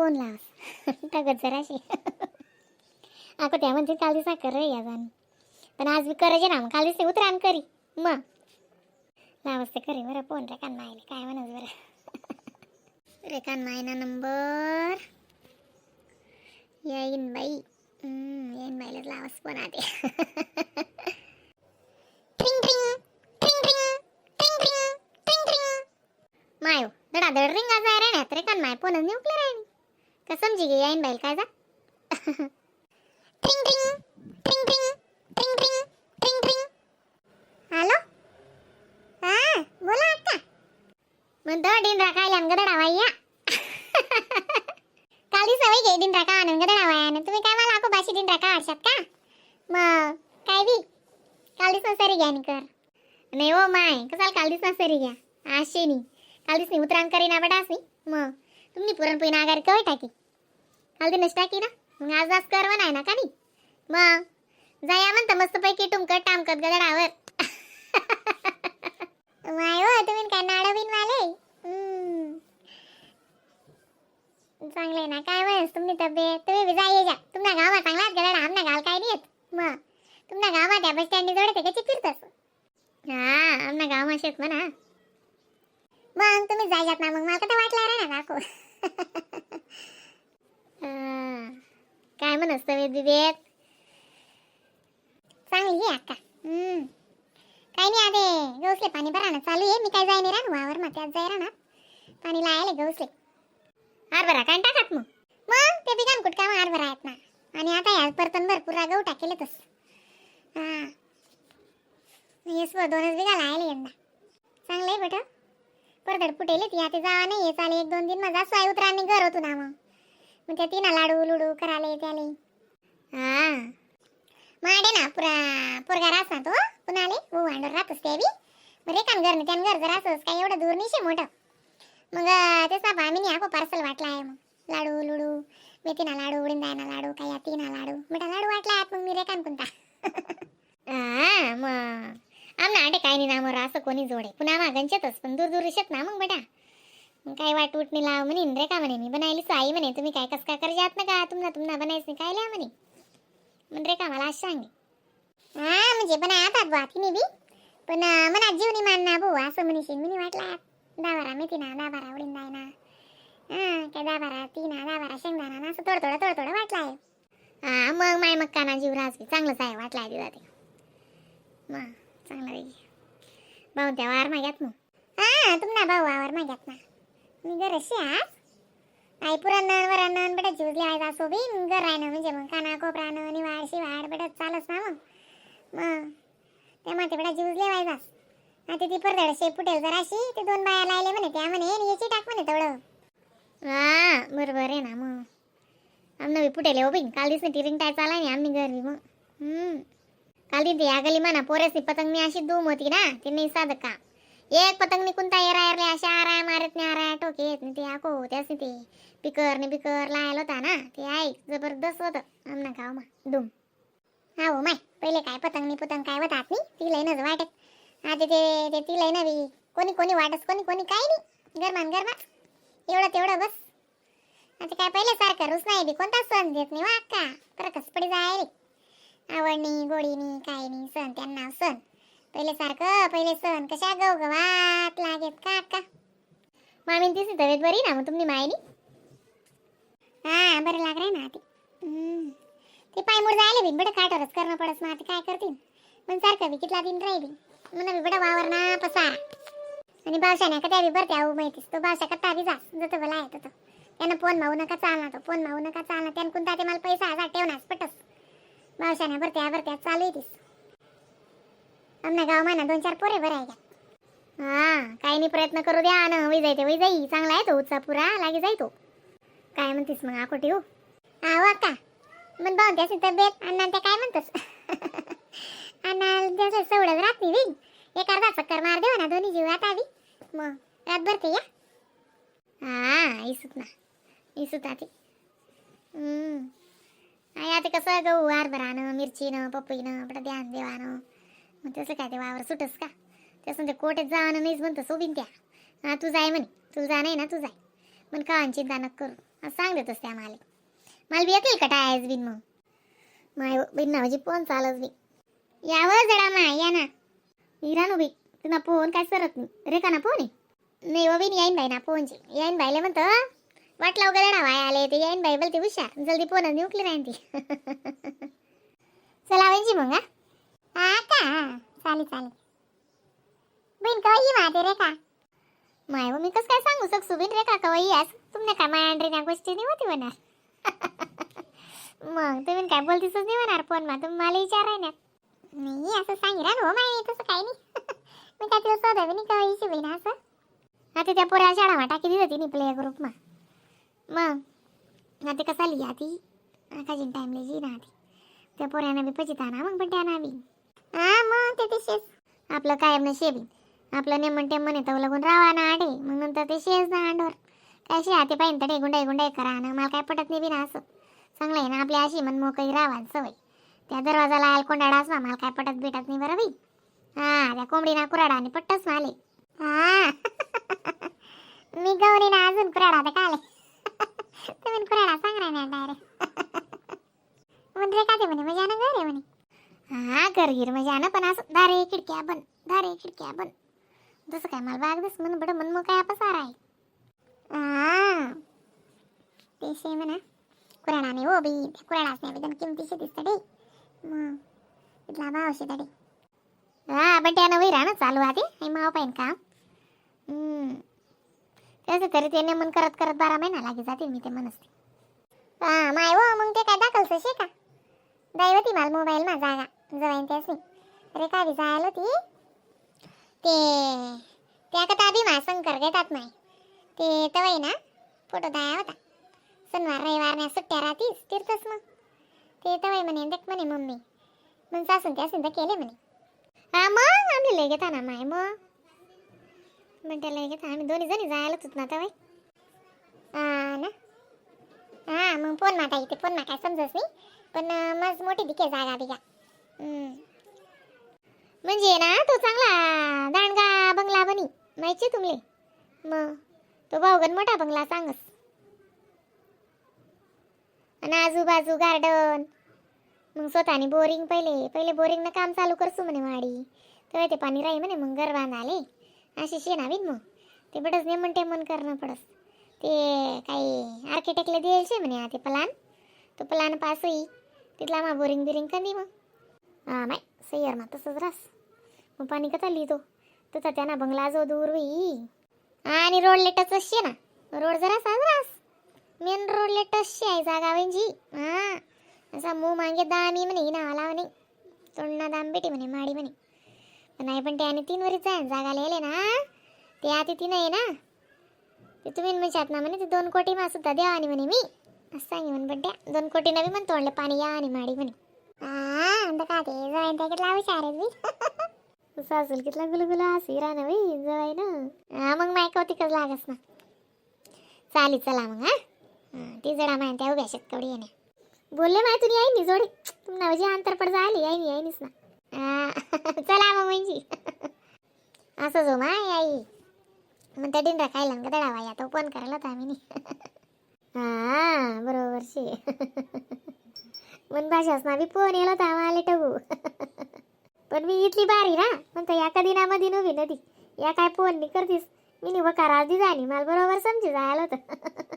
Phone लावस टाकत जराशी. आको त्या म्हणते काल दिसा कर या जाण, पण आज बी करायचे ना. मग काल दिवशी उतरान करी, मग लावस ते करी बरं फोन. रेकान मायले काय म्हणत बरं? रेकान मायना नंबर येईन बाई. येईन बाईलाच लावस फोन आते. ट्रिंग ट्रिंग ट्रिंग ट्रिंग ट्रिंग ट्रिंग ट्रिंग ट्रिंग. मायो धडाधड रिंगा जाय रे ना. रेकान my फोनच नाही उकले रे का? समजी गे येईन बाईल काय जा. ट्रिंग ट्रिंग ट्रिंग ट्रिंग ट्रिंग ट्रिंग ट्रिंग ट्रिंग. हॅलो, हा बोला अक्का. म्हणतो डिंडरा खायला आणि गदडा वाया. काल दिवसा गे डिंडरा का आणून गदडा वाया. तुम्ही काय मला आको बाशी डिंडरा का आडशात का? मग काय बी काल दिवसा सरी घ्या नी कर. नाही हो माय, कसाल काल दिवसा सरी घ्या आशे नी. काल दिवस उतराण करीना बडास नी. मग तुम्ही पुरणपोळी नागारी कवे टाकी? काल दिनच टाकी ना. मग आज आज कर आहे ना का नी. मग जाया म्हणता मस्तपैकी टुमकत टामकत गदडावर. माय हो, तुम्ही काय नाडं बिन वाले. चांगले ना. काय म्हणस तुम्ही तब्येत? तुम्ही बी जाई जा. तुमच्या गावात चांगलाच गदडा, आमना गाव काय नाही येत. मग तुमच्या गावात त्या बस स्टँड जवळ ते कशी फिरतस. हा, आमना गाव शेत म्हणा. मग तुम्ही जायजात ना, मग मला कसं वाटलं रे ना काकू. हा, काय म्हणस तब्येत बिबेत? चांगली आहे अक्का. काय नाही, आधे गौसले पाणी भरा ना चालू आहे. मी काय जाय नाही राहणार वावर, मग त्यात जाय राहणार पाणी लायले गौसले. हरभरा काय टाकात मग? मग ते बिगान कुठका मग हरभरा आहेत ना. आणि आता या परतन भरपूर गहू टाकेले तस. हा, येस, 2च बिघा लायले यंदा. चांगलं आहे बेटा. परदड फुटेले ती आता जावा नाही हे चाले. 1-2 दिन माझा स्वाय उतरांनी घर होतो ना. मग मग त्या तीना लाडू लुडू कराले त्याले. हा, माडे ना पुरा पोरगा रास ना तो पुन्हा आले भाऊ अंडर राहतच ते बी. मग रेकान घर त्यान घर जरा असंच काय एवढं दूर नाही मोठं. मग तेच बाबा आम्ही नाही आको पार्सल वाटला आहे. मग लाडू लुडू, मेथीना लाडू, उडींदायना लाडू, काय तीना लाडू, मोठा लाडू वाटला आहेत. मग मी रेकान कोणता. हा, मग आमना आटे काय नाही ना मग असं कोणी जोडे पुन्हा मागंचेतच पण दूर दूर शेत ना. मग बेटा मग काय वाट उठणी लाव म्हणे रे का म्हणे. मी बनायली आई म्हणे, तुम्ही काय कस काय कर जात ना का तुमना तुमना बनायचं काय लिहा म्हणे. म्हण रे का मला असं सांगे. हा, म्हणजे बना आता बुवा तिने बी, पण मनात जीव नाही मानना भाऊ असं म्हणशील. मी वाटला 10-12 मेथी ना, 10-12 उडीन ना, हा काय 10-12 तीन, 10-12 शेंगदाणा ना, असं थोडं थोडं थोडं थोडं वाटलं आहे. हा, मग माय मग काना जीव राजबी चांगलंच आहे वाटलं आहे तिला ते. मग चांगलं आहे भाऊ त्या वावर माग्यात मग. हा, तुमना भाऊ वावर माग्यात ना. मी गरज आज आई पुराण वरान बेटा जीव लिहायचा असो बी घर आहे ना. म्हणजे मग काना कोपरानं निवाड शिवाड बेटा चालच ना. मग मग त्या माते बेटा जीव लिहायचा. आता ती परदड शे फुटेल जराशी. ते दोन बाया लायले म्हणे त्या म्हणे आणि याची टाक म्हणे तेवढं. हा, बरोबर आहे ना. मग आमनं बी फुटेले हो बाई. काल दिसने ती रिंग टाय चालाय नाही आमनी घर बी मग. काल दिन या गली म्हणा पोरेसनी पतंग मी अशी धूम होती ना, ते नाही साधं काम. एक पतंग नि कोणता एरा एरले अशा आराय मारत नाही, आराय टोके येत नाही. ते आको त्यासनी ते पिकर ने बिकर लायला होता ना, ते ऐक जबरदस्त होतं आमना गाव मा धूम. हा हो माय, पहिले काय पतंग नि पुतंग काय होतात नाही, ती लईनच वाटत. आता ते ते ती लई नवी कोणी कोणी वाटस, कोणी कोणी काय नाही, गरमान गरमा एवढं तेवढं बस. आता काय पहिले सारखं रुस नाही बी, कोणता सण देत नाही वा अक्का. तर कसपडी जायले आवडणी गोडीनी काय नाही सण त्यांना सण पहिले सारखं. पहिले सण कशा गवगवात लागेत का अक्का? मामीन तिची तब्येत बरी ना मग तुम्ही मायनी? हा, बरं लाग रे ना ते. ते पाय मोड जायला बी बडं काटवरच करणं पडस. मग आता काय करतील? पण सारखं बी कितला दिन राहिली म्हणा बी बडा वावर ना पसारा. आणि बावशाने कधी बी बरते आऊ माहितीस तो बावशा कत्ता बी जास जसं भला आहे तो. त्यानं फोन मागू नका चालना, तो फोन मागू नका चालना. त्यानं कोणता ते मला पैसा हजार ठेवणार पटस. बावशाने भरत्या भरत्या चालू येतीस. आमना गाव माना दोन चार पोरे बरं आहे का. हा, काही नाही, प्रयत्न करू द्या ना. वै जायते वै जाई, चांगला आहे तो उत्साह पुरा लागे जाई तो. काय म्हणतीस मग आकोटी हो? हा हो अक्का, मग भाऊ त्याची तब्येत अण्णा त्या काय म्हणतोस? अण्णा त्याचं सवडच राहत नाही बाई. एक अर्धा चक्कर मार देऊ ना दोन्ही जीव आता बी मग रात भरते या. हा, इसुत ना इसुत ते. आई आता कसं गहू हरभरानं मिरचीनं पपईनं बडं ध्यान देवानं. मग तसं काय ते वावर सुटस का? तसं ते कोटेत जाणं नाहीच म्हणतं सोबीन त्या. हा, तू जाय म्हणे, तुला जा नाही ना, तू जाय म्हण का चिंता नक करू. असं सांग देतोस त्या मला. मला बी येतील का टायस बिन मग माय बिन नावाची फोन चालच बी यावं जरा मा या ना इराणू बी तुला फोन काय सरत नाही रे का ना फोन आहे नाही हो बिन येईन बाई ना फोनची येईन बाईले म्हणतो वाटला वगैरे ना वाय आले ते येईन बाई बोलते हुशार जल्दी फोन उकली राहीन ती. चला वंजी मग. हा हा का चालेल चालेल. बहीण कवा ये माते रे का माय हो, मी कसं काय सांगू शकतो बिन रे का कवा यास तुमने काय माय या गोष्टी नाही होती म्हणणार. मग तुम्ही काय बोलतीसच नाही म्हणणार फोन मा तुम्ही मला विचाराय ना. नाही असं सांगितलं ना हो माय तसं काही नाही. मी काय तिला शोधावी नाही कवा येशी बहीण असं. आता त्या पोऱ्या शाळा टाकी दिली होती प्ले ग्रुप मा. मग आता कसा लिहा ती आकाशीन टाइमले जी ना ती त्या पोऱ्यानं बी पचिता ना मग पण त्याना बी. हा मग ते तसेच आपलं कायम ना शेबी आपलं नेमन टेमन येतं लागून रावा ना आडे मग नंतर ते शेज ना अंडवर काय शे आते पाहिजे तडे गुंडाई गुंडाई करा ना मला काय पटत नाही बी ना. असं चांगलं आहे ना आपल्या अशी मन मोकळी राहा सवय त्या दरवाजाला आल कोंडाडा असवा मला काय पटत बिटत नाही बरं बाई. हा त्या कोंबडी ना कुराडा आणि पट्टच माले. हा मी गौरी ना अजून कुराडा तर काले तुम्ही कुराडा सांग ना डायरेक्ट म्हणजे का ते म्हणे मजा ना घर आहे म्हणे. हा घरगीर मजा ना पण असं दारे खिडक्या बन दारे खिडक्या बन जसं काय मला बाग दिस मन बडं मन काय पसारा आहे. हा ते शे म्हणा कुराडा नाही हो बी त्या कुराडाच नाही बी किमतीशी दिसतं डे मग तिथला भाव शे तडे. हा बट्यानं वही राहणं चालू आधी हे माव पाहिन काम. तसं तरी ते नेमन करत करत 12 महिना लागे जातील मी ते म्हणसते. हा माय हो मग ते काय दाखलचं शे का दैवती मला मोबाईल मा जागा जवाईन त्याच नाही अरे का बी जायला होती ते त्या का ताबी मा शंकर घेतात माय ते तवई ना फोटो दया होता शनिवार रविवार ना सुट्ट्या राहतीस तीर्थच मग ते तवई म्हणे देख म्हणे मम्मी मग सासून त्या तर केले म्हणे. हा मग आम्ही लय घेता ना माय मग म्हणते लय घेता आम्ही दोन्ही जणी जायलाच होत ना तवई. हा ना हा मग फोन माता इथे फोन मा काय समजत नाही पण मज मोठी दिखे जागा बिगा. म्हणजे ना तो चांगला दांडगा बंगला बनी माहिती तुमले मग तो भाऊगन मोठा बंगला सांगस आणि आजूबाजू गार्डन मग स्वतःने बोरिंग पहिले पहिले बोरिंगनं काम चालू करसू म्हणे माडी तेव्हा ते पाणी राही म्हणे मग घर बांधाले अशी शेणावीन मग ते बडच नेमन टेमन करणं पडस ते काही आर्किटेक्टला द्यायचे म्हणे ते प्लान तो प्लान पास होई तिथला मा बोरिंग बिरिंग कंदी मग. हा माय सय्यर मा तसंच रास मग पाणी कसा लिहितो तसा त्यांना बंगला जो दूर होई आणि रोड लेटच असे ना रोड जरा रास मेन रोड लेटच आहे जागा म्हणजे. हा असा मुंह मागे दामी म्हणे ना आला म्हणे तोंडना दाम बेटी म्हणे माडी म्हणे पण नाही पण ते आणि 3 वरीच जाय जागा लिहिले ना ते आती ती नाही ना ते तुम्ही म्हणशात ना म्हणे ते 2 कोटी मा सुद्धा द्या आणि म्हणे मी असं सांगे म्हणे पण त्या 2 कोटी नवी म्हण तोंडले पाणी या आणि माडी म्हणे. हा का ते जवाईन त्या कितला हुशार आहे बी सासूल कितला गुलगुला असे राहणं बाई जवाई ना. हा मग माय कौतिकच लागस ना चाली चला मग. हा ती जडा माय त्या उभ्या शेतकवडी येण्या बोलले माय तुम्ही आई नी जोडी तुम जे अंतर पड झाली आई नी आईनीच ना. हा चला मग म्हणजे असं जो माय आई मग त्या डिंडरा खायला ना दडावा या तो फोन करायला होता आम्ही. हा बरोबर शे मन भाषाच ना बी फोन येला होता आम्हाला टगू पण मी इथली बारी ना म्हणतो या कधी ना मधी उभी नदी या काय फोन नाही करतीस मी नि बका राजी झाली मला बरोबर समजी जायला होतं.